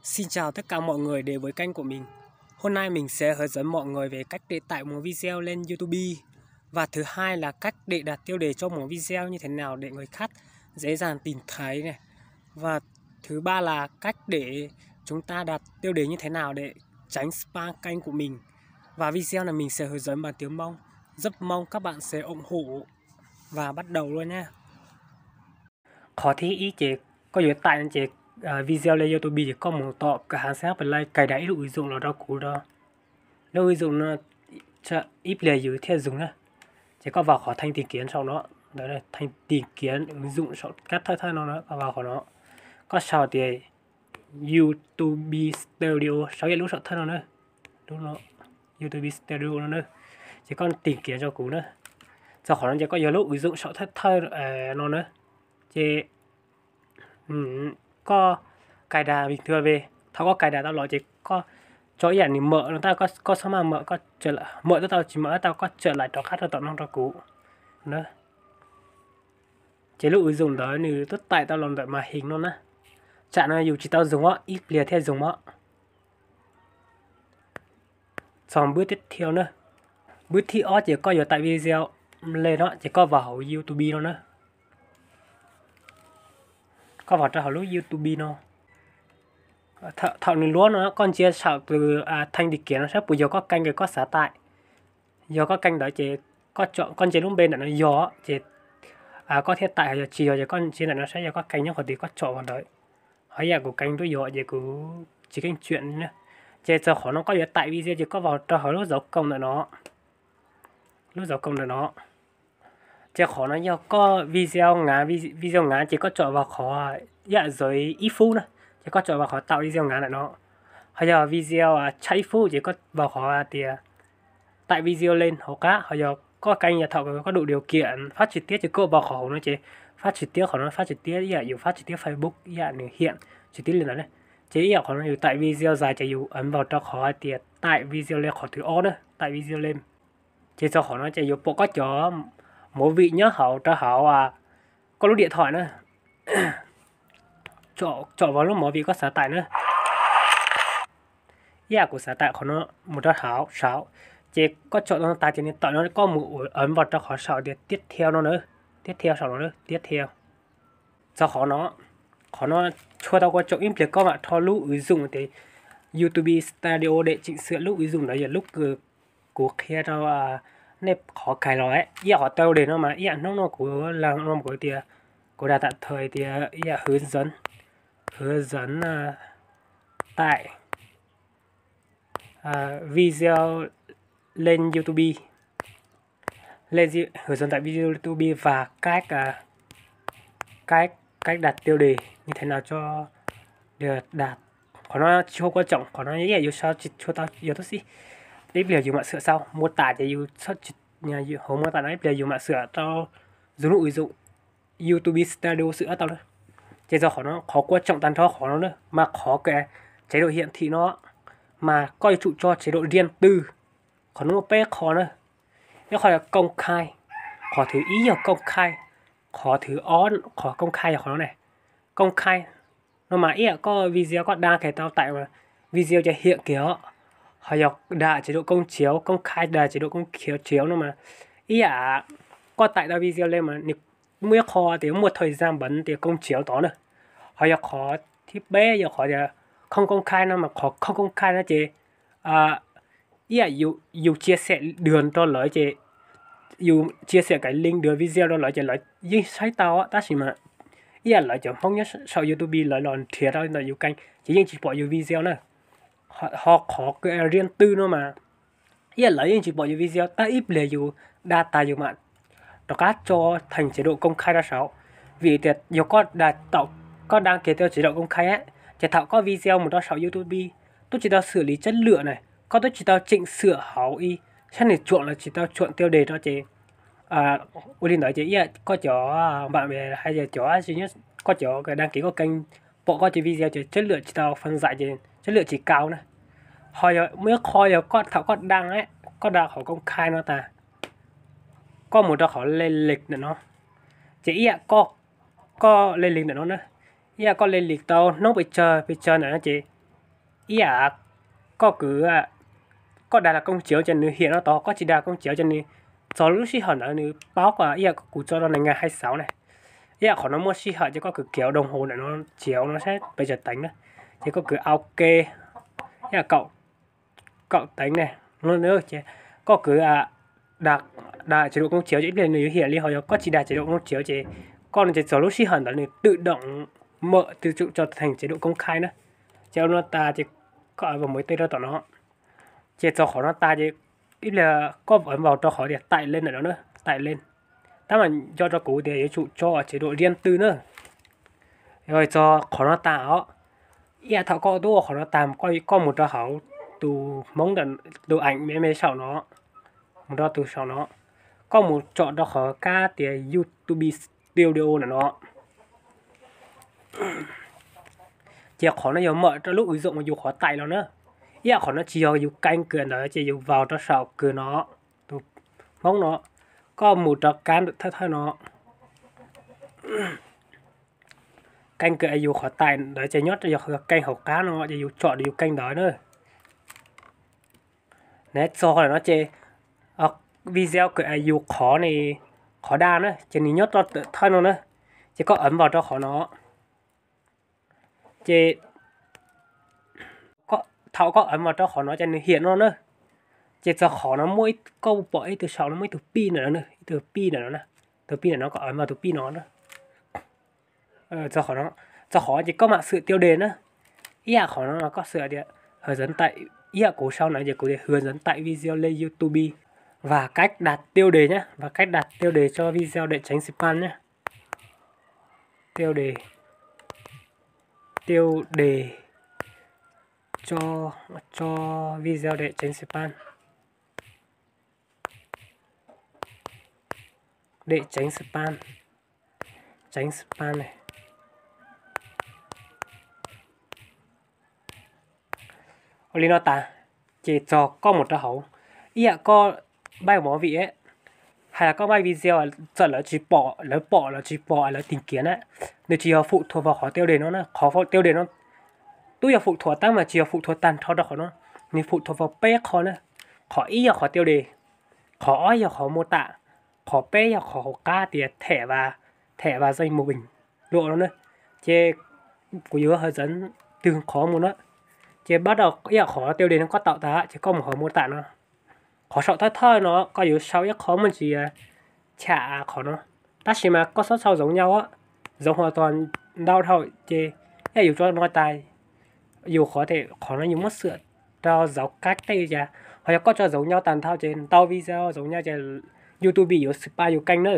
Xin chào tất cả mọi người đến với kênh của mình. Hôm nay mình sẽ hướng dẫn mọi người về cách để tải một video lên YouTube. Và thứ hai là cách để đặt tiêu đề cho một video như thế nào để người khác dễ dàng tìm thấy này. Và thứ ba là cách để chúng ta đặt tiêu đề như thế nào để tránh spam kênh của mình. Và video này mình sẽ hướng dẫn bằng tiếng Mông. Rất mong các bạn sẽ ủng hộ. Và bắt đầu luôn nha. Qhov thib ib ces koj yuav tải ces video lên YouTube ces koj mus tom kawm hav xab pes lais kais daim ib lub ui zoom los rau kuv rau. Lub ui zoom no ib pliag yus thiaj zoom na. Ces koj vào qhov thanh tìm kiếm saum no, ntawd thanh tìm kiếm ứng dụng saum kab thawj thawj no na, koj vào qhov no. Koj sau tias YouTube Studio, sau ib lub saum thawj no na. Lub no, YouTube Studio no na. Ces koj tìm kiếm rau kuv na. Txog qhov no ces koj yog lub ui zoom saum thawj thawj no na. Ces koj cài đặt bình thường về, thaum koj cài đặt tau los ces koj tso ib yam nws mawm no tau, koj txhob maj mawm, mawm tau tsis mawm tau koj tsa lais rov qab rau tom no rau kuv na. Ces lub ui zoom ntawd nws twb tải tau los ntawm màn hình no na. Tsam no yus tsis tau zoom os, ib pliag thiaj zoom os. Txog npwb thib thiau na. Npwb thib ob ces koj yuav tải video lên no ces koj vào hauv YouTube no na. Koj vào rau hauv lub YouTube no. Thaum nws luab no koj ntsia saum tus thanh tìm kiếm no saib puas yog koj kênh kws koj xav tải. Yog koj kênh ntawd ces koj ntsia lub npe ntawm no yog ces koj thiaj tải, yog tsis yog ces koj ntsia ntawm no saib yog koj kênh nyob qhov twg koj tsom vào ntawd. Ho ib yam kuv kênh twb yog ces kuv tsis keej tsuam na. Ces txog qhov no koj yuav tải video ces koj vào rau hauv lub dấu cộng ntawm no. Lub dấu cộng ntawm no. Ces qhov no yog koj video ngắn, video ngắn ces koj tsom vào qhov ib yam giới ib phút na. Ces koj tsom vào qhov tạo video ngắn ntawm no. Ho yog video tshiab ib phút ces koj vào qhov tias tải video lên hauv qab. Ho yog koj kênh yog thaum koj đủ điều kiện phát trực tiếp ces koj vào qhov hauv no ces phát trực tiếp, qhov no phát trực tiếp ib yam yus phát trực tiếp Facebook ib yam nws hiện trực tiếp li ntawd na. Ces ib yam qhov no yus tải video dài ces yus ấn vào rau qhov hais tias tải video lên qhov thib ob na, tải video lên. Ces txog qhov no ces yuav pom koj cov movie nyob hauv rau hauv koj lub điện thoại na. Tsom vào lub movie koj xav tải na. Ib yam kuv xav tải qhov no mus rau hauv saum. Ces koj tsom tau tas ces nws tawm no koj mus ấn vào rau qhov saum tias tiếp theo no na. Tiếp theo saum no, tiếp theo. Txog qhov no, qhov no tshua tau kua tsoom ib pliag koj mam rho lub ui zoom tias YouTube Studio để chỉnh sửa lub ui zoom ntawd yog lub kws kuv qhia rau nej qhov kais los ib yam qhov tiêu đề no mas ib yam hnub no kuv lam no kuv tias kuv dag tạm thời tias ib yam hướng dẫn, hướng dẫn tải video lên YouTube. Lên di-, hướng dẫn tải video YouTube và cách, à, cách, cách đặt tiêu đề như thế nào cho được đạt. Qhov no tsis tshua kua tsoom, qhov no ib yam yuav sau tsis tshua tau yog tub xib. Ib pliag yus mam sửa sau, mô tả ces yus, hauv mô tả no ib pliag yus mam sửa rau zoo lub ui zoom YouTube Studio sửa tau na. Ces txog qhov no, qhov kua tsoom tag nrho qhov no na, mas qhov kws chế độ hiển thị no, mas koj yuav tsum tso chế độ riêng tư. Qhov no muaj peb qho na. Ib qho yog công khai, qhov thib ib yog công khai, qhov thib ob, qhov công khai yog qhov no ne. Công khai no mas ib yam koj video koj đăng kis tau tải video ces hiện kiag os. Ho yog đạt chế độ công chiếu, công khai đạt chế độ công chiếu no mas ib yam koj tải tau video lên mas nws muaj ib qho tias muaj thời gian bắn tias công chiếu tod na. Ho yog qhov thib peb yog qhov tias không công khai no mas qhov không công khai no ces ib yam yus chia sẻ đường rau lawv ces yus chia sẻ cái link đường video rau lawv ces lawv yeej saib tau tab sis mas ib yam lawv cov Hmoob nyob saum YouTube lawv los nrhiav rau ntawm yus kênh ces yeej tsis pom yus video na. Ho qhov riêng tư no mas ib yam lawv yeej tsis pom yus video tab ib pliag yus đăng tải yus mam rov qab tso thành chế độ công khai rau saud. Vim tias yog koj đăng ký theo chế độ công khai ces thaum koj video mus rau saum YouTube twb tsis tau xử lý chất lượng na, koj twb tsis tau chỉnh sửa hauv ib sab nws tsuam los tsis tau tsuam tiêu đề rau ces ua li ntawd ces ib yam koj cov bạn bè hais tias cov koj cov đăng ký koj kênh pom koj cov video ces chất lượng tsis tau phân giải ces chất lượng tsis cao na. Ho yog muaj ib qho yog koj thaum koj đăng, koj đăng qhov công khai no tas, koj mus rau qhov lên lịch ntawm no, ces ib yam koj lên lịch ntawm no na, ib yam koj lên lịch tau hnub pes tsawg pes tsawg ntawm no ces Ib yam koj kwv, koj dag los koob txiav ces nws hiam no tod, koj tsis dag koob txiav ces nws txog lub sij hawm ntawd nws paub kom ib yam kuv tso rau nees nkaum hai xauv ne. Ib yam qhov no muaj sij hawm ces koj kwv kiav doo hauv ntawm no, txiav no saib pes tsawg teev na. Ces koj kwv au ke, ib yam kaum teev ne. Ces koj kwv dag tsev dua koob txiav ces ib pliag nws yuav hiam li. Ho yog koj tsis dag tsev dua koob txiav ces koj no ces txog lub sij hawm ntawd nws twm doom mawm twb tsum tso theem tsev dua koob khai na. Ces ua no tas ces koj ua mus tej rau tom no. Ces txog qhov no tas ces ib pliag koj ua npaus rau qhov tias taim leej ntawm no na, taim leej. Tab mas nco rau kuv tias yuav tsum tso tsev dua riam twg na. Yog txog qhov no tas os, ib yam thaum koj twb ua qhov no tas, koj mus rau hauv tus Hmoob, tus eem me me saum no, mus rau tus saum no, koj mus tsom rau qhov kab tias YouTube Studio ntawm no. Ces qhov no yog mawm rau lub ứng dụng uas yus qhov taim los na. Ib yam qhov no tsis yog yus kênh kws ntawd ces yus vào rau saum kws no, tus Hmoob no, koj mus rau kab thawj thawj no. Kênh kws yus qhov taim ntawd ces nyob yog kênh hauv qab no ces yus tsom rau yus kênh ntawd na. Nov txog lawm no ces video kws yus qhov ne, qhov dag na ces nws nyob rau thawj no na. Ces koj ấn vào rau qhov no. Ces thaum koj ấn vào rau qhov no ces nws hiam no na. Ces txog qhov no muaj, koj pom ib tug saum no muaj ib tug pij ntawm no, ib tug pij ntawm no, tus pij ntawm no koj ấn vào tus pij no na. Txog qhov ces koj mam xwm tiêu đề na. Ib yam qhov no koj xwm tias hướng dẫn tải, ib yam kuv sau na ces kuv tias hướng dẫn tải video lên YouTube và cách đặt tiêu đề nhé, và cách đặt tiêu đề cho video để tránh spam nhé. Tiêu đề, tiêu đề cho, cho video để tránh spam. Để tránh spam. Tránh spam này. Ua li no tas, ces txog koj mus rau hauv, ib yam koj npaij movie, hais los koj npaij video, txawm lawv tsis pom, lawv pom los tsis pom lawv tìm kiếm na, nws tsis yog phụ thuộc vào qhov tiêu đề no na, qhov tiêu đề no twb yog phụ thuộc tab mas tsis yog phụ thuộc tag nrho rau qhov no, nws phụ thuộc vào peb qho na. Qhov ib yog qhov tiêu đề, qhov ob yog qhov mô tả, qhov peb yog qhov hauv qab tias thẻ và, thẻ và dây màu bình luận no na. Ces kuv yuav hướng dẫn từng qhov mus na. Ces bắt đầu ib yam qhov tiêu đề no koj tạo tas ces koj mus hauv mô tả no. Qhov saum thawj thawj no koj yuav sau ib qho muaj ntsis cham qhov no, tab sis mas koj txhob sau giống nhau, giống hoàn toàn ntau dhau ces ib yam yus tso no tas, yus qhov tias qhov no yus muab xwm rau giáo cách tej cas, ho yog koj tso giống nhau tag nrho ces ntau video giống nhau ces YouTube yuav spam yus kênh na.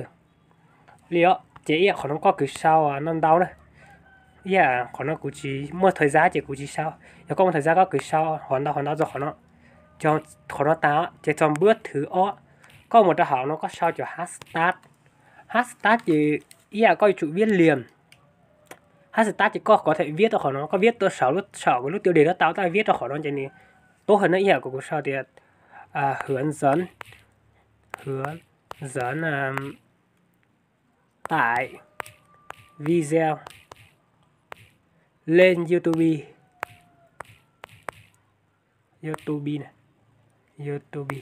Li os, ces ib yam qhov no koj kwv sau no ntau na. Ib yam qhov no kuv tsis muaj thời gian ces kuv tsis sau, yog koj muaj thời gian koj kwv sau hov ntau hov ntau txog qhov no. Qhov no tas ces txog bước thứ ob, koj mus rau hauv no koj sau cov hashtag. Hashtag ces ib yam koj yuav tsum viết liền. Hashtag ces koj có thể viết rau qhov no, koj viết rau saum, saum lub tiêu đề no tau, tab viết rau qhov no ces nws tốt hơn na. Ib yam kuv, kuv sau tias hướng dẫn, hướng dẫn tải video lên YouTube, YouTube, YouTube.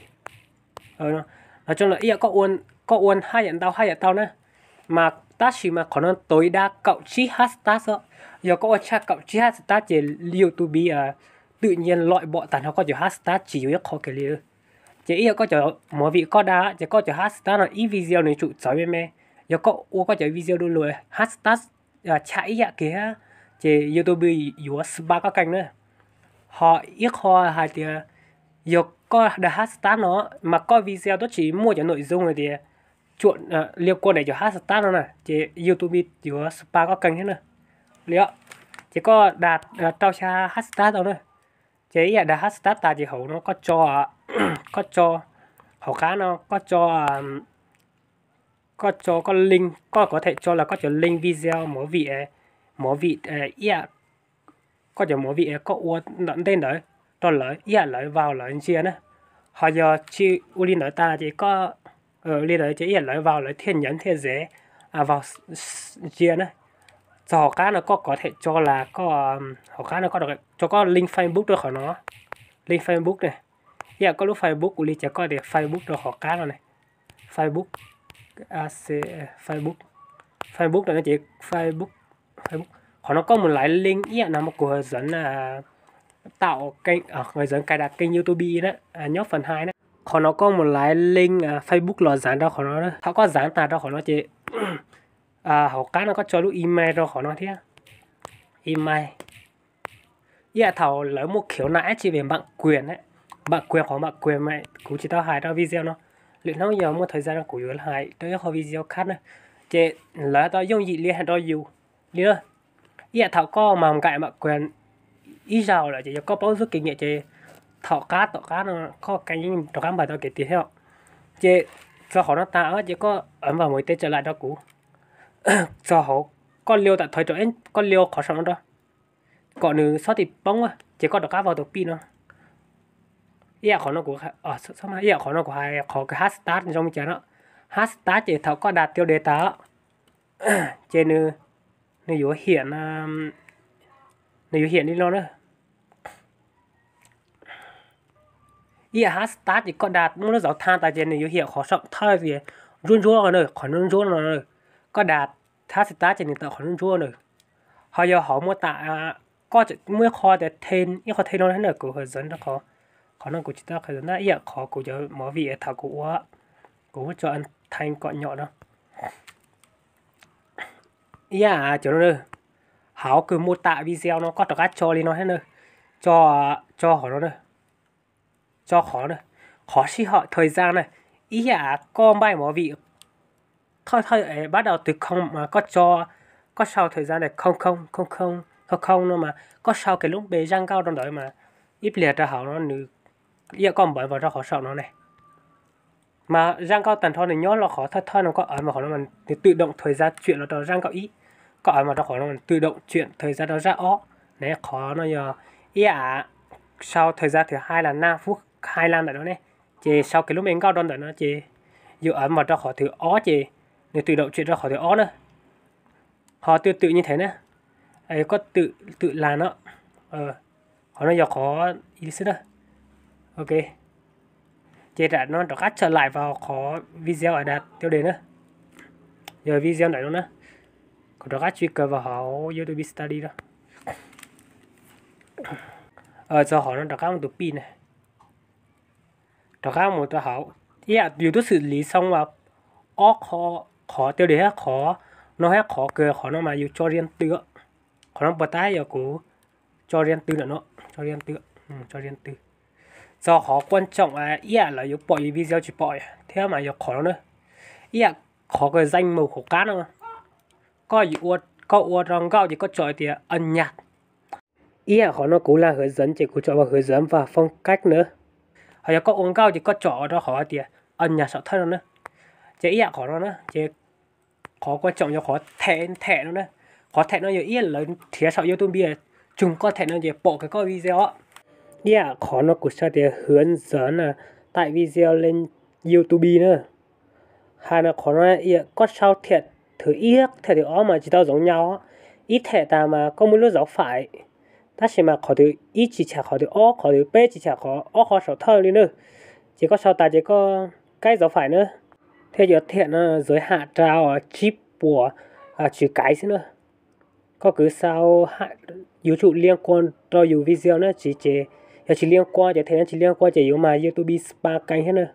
Nói chung là ib yam koj ua haj yam ntau haj yam tau na, mas tab sis mas qhov no tối đa kaum tsib hashtag xwb. Yog koj ua tshaj kaum tsib hashtag ces YouTube tự nhiên loại bỏ tag nrho koj cov hashtag tsis yuav ib qho kiag li. Ces ib yam koj cov movie koj dag ces koj cov hashtag no ib video nws tsum txawv me me. Yog koj ua koj cov video du lug hashtag tshaj ib yam kiag ces YouTube yuav spam koj kênh na. Ho ib qho hais tias yog koj dag hashtag no mas koj video twb tsis muaj cov nội dung hais tias cuam, liên quan đến cov hashtag no na ces YouTube yuav spam koj kênh thiab na. Li os, ces koj dag rau xya hashtag tau na. Ces ib yam dag hashtag tas ces hauv no koj tso, koj tso hauv qab no koj tso, koj tso koj link, koj có thể tso là koj cov link video movie, movie ib yam koj cov movie koj ua ntawm ntej ntawd rau lawv ib yam lawv vào lawv ntsia na. Ho yog tsis ua li ntawd tas ces koj, li ntawd ces ib yam lawv vào lawv thiaj nhấn thiaj dễ vào ntsia na. Txog hauv qab no koj có thể tso là koj, hauv qab no koj, tso koj link Facebook rau qhov no, link Facebook ne. Ib yam koj lub Facebook ua li ces koj tias Facebook rau hauv qab no ne. Facebook, Facebook, Facebook no ces Facebook, Facebook. Qhov no koj mus laiv link ib yam no kuv hướng dẫn tạo kênh, hướng dẫn cài đặt kênh YouTube na, nyob phần hai na. Qhov no koj mus laiv link Facebook los dán rau qhov no. Thaum koj dán tas rau qhov no ces hauv qab no koj tso lub email rau qhov no thiab. Email. Ib yam thaum lawv muaj khiếu nại ib tsi về bản quyền, bản quyền, qhov bản quyền mas kuv tsis tau hais rau video no. Lwm hnub yog muaj thời gian no kuv yuav hais rau ib qho video khác na. Ces lawv tau yooj yim li hais rau yus li na. Ib yam thaum koj mà cài đặt bản quyền ib zaug lawm ces yog koj paub rút kinh nghiệm ces thaum qab tom qab no koj yeej rov qab npaj tau kev tiag thiab. Ces txog qhov no tas ces koj ấn vào một cái tên trở lại rau kuv. Txog hauv, koj liu tạm thời rau, koj liu qhov saum no rau, kom nws xob tis poob ces koj rov qab vào tus pij no. Ib yam qhov no kuv, ib yam qhov no kuv hais qhov kws hashtag zoo li cas no. Hashtag ces thaum koj đặt tiêu đề tas ces nws, nws yuav hiển, nws yuav hiển li no na. Ib yam hashtag ces koj đặt muaj lub dấu than tas ces nws yuav hiển qhov saum thawj tias ntsuab ntsuab no, qhov ntsuab ntsuab no. Koj đặt hashtag ces nws tawm qhov ntsuab ntsuab no. Ho yog hauv mô tả, koj muaj ib qho tias thêm, ib qho thêm no na, kuv hướng dẫn rau qhov, qhov no kuv tsis tau hướng dẫn na, ib yam qhov kuv cov movie thaum kuv ua, kuv muab tso ăn thanh kom nyom no. Ib yam cov no, hauv kws mô tả video no koj rov qab tso li no thiab na. Tso, tso qhov no na. Tso qhov na, qhov sij hawm thời gian na. Ib yam koj npaj movie thawj thawj bắt đầu từ không mas koj tso, koj sau thời gian này không không không không không không no mas koj sau kiag lub npe zaj nkauj rau ntawd mas ib pliag rau hauv no nws, ib yam koj npaj vào rau qhov saum no ne. Mas zaj nkauj tag nrho nws nyob los qhov thawj thawj no koj ấn vào qhov no mas nws tự động thời gian chuyển los rau zaj nkauj ib. Koj ấn vào rau qhov no nws tự động chuyển thời gian rau zaj ob ne. Qhov no yog ib yam sau thời gian thứ hai là năm phút hai mươi lăm ntawm no ne. Ces sau kiag lub npe nkauj rau ntawm no ces yus ấn vào rau qhov thứ ob ces nws tự động chuyển rau qhov thứ ob na. Ho tương tự như thế na. Koj tự, tự làm no. Qhov no yog qhov ib xwb na. Ok. Ces rau no rov qab trở lại vào qhov video đặt tiêu đề na. Yog video ntawm no na. Kuv rov qab truy cập vào hauv YouTube Studio no. Txog hauv no rov qab mus tus pij na. Rov qab mus rau hauv. Ib yam yus twb xử lý xong mas ob qho, qhov tiêu đề thiab qhov no thiab qhov kws qhov no mas yus tso riêng tư. Qhov no puas tab yog kuv tso riêng tư ntawm no, tso riêng tư, tso riêng tư. Txog qhov quan trọng ib yam lawv yuav pom yus video tsis pom thiab mas yog qhov no na. Ib yam qhov kws danh mục hauv qab no, koj ua rau nkauj ces koj tsom tias âm nhạc. Ib yam qhov no kuv là hướng dẫn ces kuv tsom vào hướng dẫn và phong cách na. Ho yog koj ua nkauj ces koj tsom rau qhov hais tias âm nhạc saum thawj no na. Ces ib yam qhov no na ces qhov quan trọng yog qhov thêm thẻ no na. Qhov thêm no yog ib yam lawv nrhiav saum YouTube, tsuas koj thêm no ces pom kiag koj video. Ib yam qhov no kuv sau tias hướng dẫn tải video lên YouTube na. Hais no qhov no koj sau thêm thứ ib, thêm thứ ob mas tsis tau giống nhau. Ib thêm tas mas koj muaj lub dấu phải, tab sis mas qhov thứ ib tsis tshaj qhov thứ ob, qhov thứ peb tsis tshaj qhov ob, qhov saum thawj li na. Ces koj sau tas ces koj cách dấu phải na, thiab yuav thêm no giới hạn rau tsib puas chữ cái xwb na. Koj kwv sau yuav tsum liên quan rau yus video na, tsis ces yog tsis liên quan ces thêm no, tsis liên quan ces yuav mas YouTube spam kênh thiab na.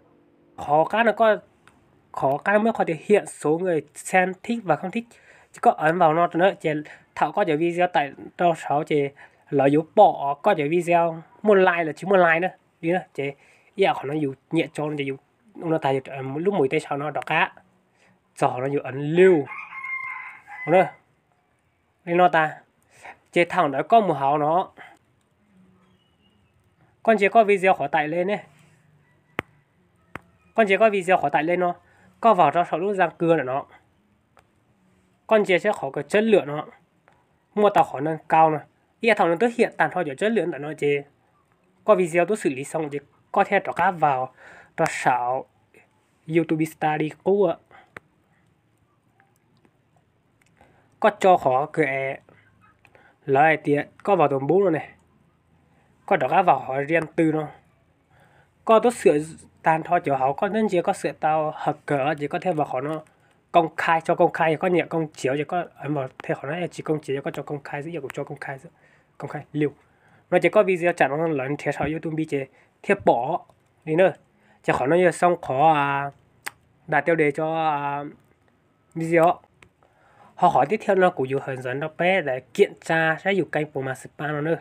Qhov qab no, qhov qab no muaj qhov tias hiện số người xem thích và không thích, ces koj ấn vào no rau na ces thaum koj cov video tải rau saud ces lawv yuav pom koj cov video muaj like los tsis muaj like na. Li na ces ib yam qhov no yus nyiam tso no ces yus ua no tas yus lub mus tej saum no rov qab, txog qhov no yus ấn lưu. Li no tas, ces thaum ntawd koj mus hauv no, koj ntsia koj video qhov tải lên ne, koj ntsia koj video qhov tải lên no, koj vào rau saum lub danh sách ntawm no, koj ntsia seb qhov chất lượng no muaj tau qhov nâng cao no. Ib yam thaum nws twb hiển tag nrho cov chất lượng ntawm no ces koj video twb xử lý xong ces koj thiaj rov qab vào rau saum YouTube Studio qub. Koj tso qhov kws es lawv hais tias koj vào tus bút no ne, koj rov qab vào qhov riêng tư no. Koj twb xwm tag nrho cov hauv, koj twb ntsia koj xwm tau hợp格ces koj thiaj vào qhov no công khai, tso công khai, yog koj nyiam công chiếu ces koj ấn vào thêm qhov no, yog tsis công chiếu ces koj tso công khai xwb, yog kuv tso công khai xwb, công khai lưu no ces koj video tsam no lawv nrhiav saum YouTube ces thiaj pom li na. Ces qhov no yog xoo qhov đặt tiêu đề cho video. Ho qhov tiếp theo no kuv yuav hướng dẫn rau peb là kiểm tra saib yus kênh puas mag spam no na.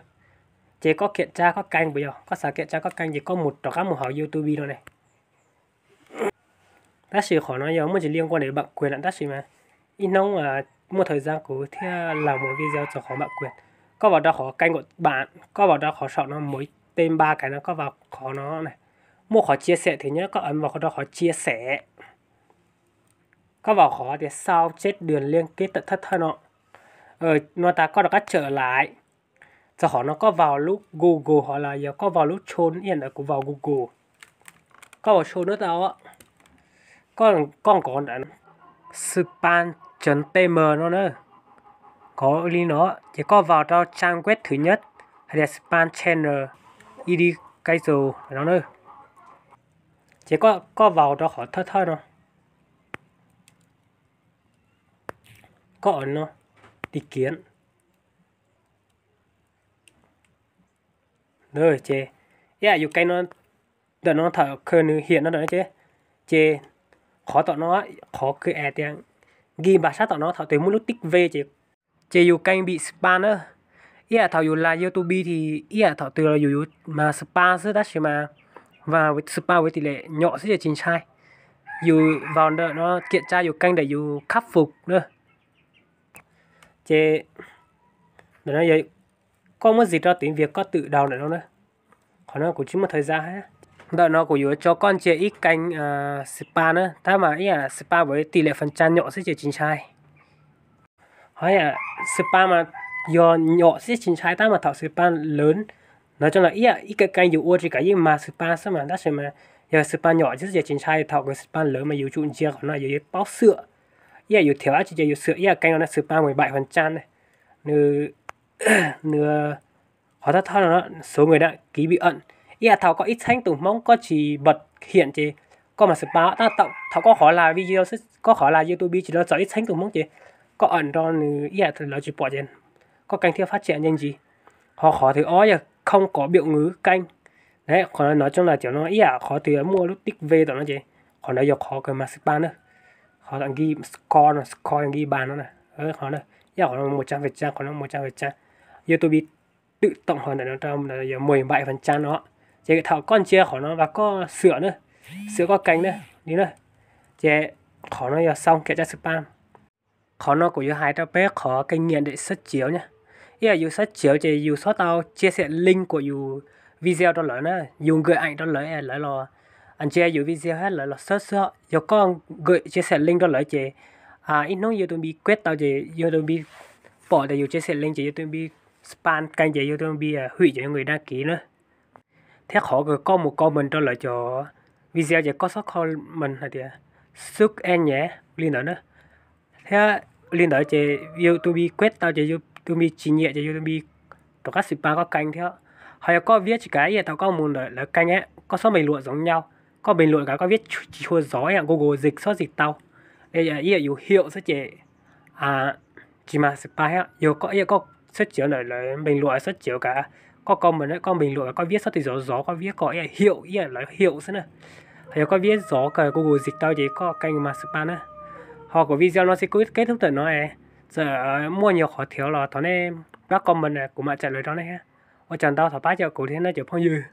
Ces koj kiểm tra koj kênh puas yog, koj xav kiểm tra koj kênh ces koj mus rov qab mus hauv YouTube no ne. Tab sis qhov no yog muaj tsis liên quan đến bản quyền lawm, tab sis mas ib hnub muaj thời gian kuv thiaj làm một video txog qhov bản quyền. Koj vào rau qhov kênh của bạn, koj vào rau qhov saum no, muaj ib teg ba cái no, koj vào qhov no ne. Muaj qhov chia sẻ thứ nhất, koj ấn vào rau qhov chia sẻ. Koj vào qhov tias sau chết đường liên kết tận thất thơi no. No tas koj rov qab trở lại. Txog qhov no koj vào lub Google hoặc là yog koj vào lub Chrome, ib yam ntawd kuv vào Google. Koj vào Chrome no tau, koj nkov ntawm spam chấm T M no na. Nkov li no ces koj vào rau trang web thứ nhất hais tias spam channel id kênh no na. Ces koj vào rau qhov thawj thawj no, koj ấn no tìm kiếm. Ces ib yam yus kênh no, ntawm no thaum kawg nws hiển no ntawm no ces, ces qhov tom no, qhov kws es tias ghi npam sab tom no thaum twg muaj lub tích V ces, ces yus kênh bị spam na. Ib yam thaum yus làm YouTube thì ib yam thaum twg los yus yuav mag spam xwb tab sis mas, và spam với tỷ lệ nhỏ xwb ces tsis ntshai. Yus vào ntawm no kiểm tra yus kênh để yus khắc phục na. Ces ntawm no koj muab dịch ra tiếng Việt koj tự đọc ntawm no na. Qhov no kuv tsis muaj thời gian hab. Ntawm no kuv yuav tso koj ntsia ib kênh spam na, tab mas ib yam spam với tỷ lệ phần trăm nhỏ xwb ces tsis ntshai. Ho ib yam spam mas yog nhỏ xwb tsis ntshai, tab mas thaum spam lớn, nói chung là ib yam ib kênh kênh yus ua tsis kav yeej mag spam xwb mas, tab sis mas yog spam nhỏ xwb ces tsis ntshai, thaum kws spam lớn mas yus tsum ntsia qhov no yus yuav paub xwm. Ib yam yus thiav dab tsi ces yus xwm, ib yam kênh no na spam mười bảy phần trăm ne. Nws, nws qhov thawj thawj no số người đăng ký bị ẩn. Ib yam thaum koj ib txheeb tus Hmoob koj tsis bật hiện ces koj mag spam, tab thaum koj qhov làm video xwb, koj qhov làm YouTube tsis tau txog ib txheeb tus Hmoob ces koj ẩn rau nws ib yam lawv tsis pom ces koj kênh thiaj phát triển nhanh ntsis. Ho qhov thứ ob yog không có biểu ngữ kênh. Qhov no nói chung là cov no ib yam qhov twg muaj lub tích V tom no ces qhov ntawd yog qhov kws mag spam na. Qhov ghi score no, score ghi bàn no, qhov no ib yam qhov no một trăm phần trăm, qhov no một trăm phần trăm. YouTube tự động qhov ntawm no rau yog mười bảy phần trăm no. Ces thaum koj ntsia qhov no và koj xwm na, xwm koj kênh na, li na. Ces qhov no yog xong kiểm tra spam. Qhov no kuv yuav hais rau peb qhov kinh nghiệm để xuất chiếu na. Ib yam yus xuất chiếu ces yus xob tau chia sẻ link của yus video rau lawv na, yus gửi ảnh rau lawv, lawv los ntsia yus video hab lawv los search xwb. Yog koj gửi chia sẻ link rau lawv ces ib hnub YouTube quét tau ces YouTube pom tias yus chia sẻ link ces YouTube spam kênh ces YouTube hủy cho người đăng ký na. Thiab qhov kws koj mus comment rau lawv cov video ces koj xob comment hais tias xúc en nyé li ntawd na. Thiab li ntawd ces YouTube quét tau ces YouTube tsis nyiam ces YouTube rov qab spam koj kênh thiab. Ho yog koj viab tsis kav ib yam thaum koj mus ntawm lawv kênh, koj xob bình luận giống nhau, koj bình luận kav koj viab tsis tshua zov ib yam Google dịch xob dịch tau. Ib yam yus hiệu xwb ces tsis mag spam thiab. Yog koj ib yam koj search ntawm lawv bình luận search kav koj comment, koj bình luận kav koj viab xob tsis zov zov, koj viab kom ib yam hiệu, ib yam lawv hiệu xwb na. Ho yog koj viab zov koj Google dịch tau ces koj kênh mag spam na. Ho kuv video no tsis kuj kết thúc ntawm no, txawm muaj nyuag qhov thiav los thov nej pab comment kuv mam trả lời rau nej thiab. Ua tsaug ntau thov pab cov kuv thiab nej cov phooj ywg.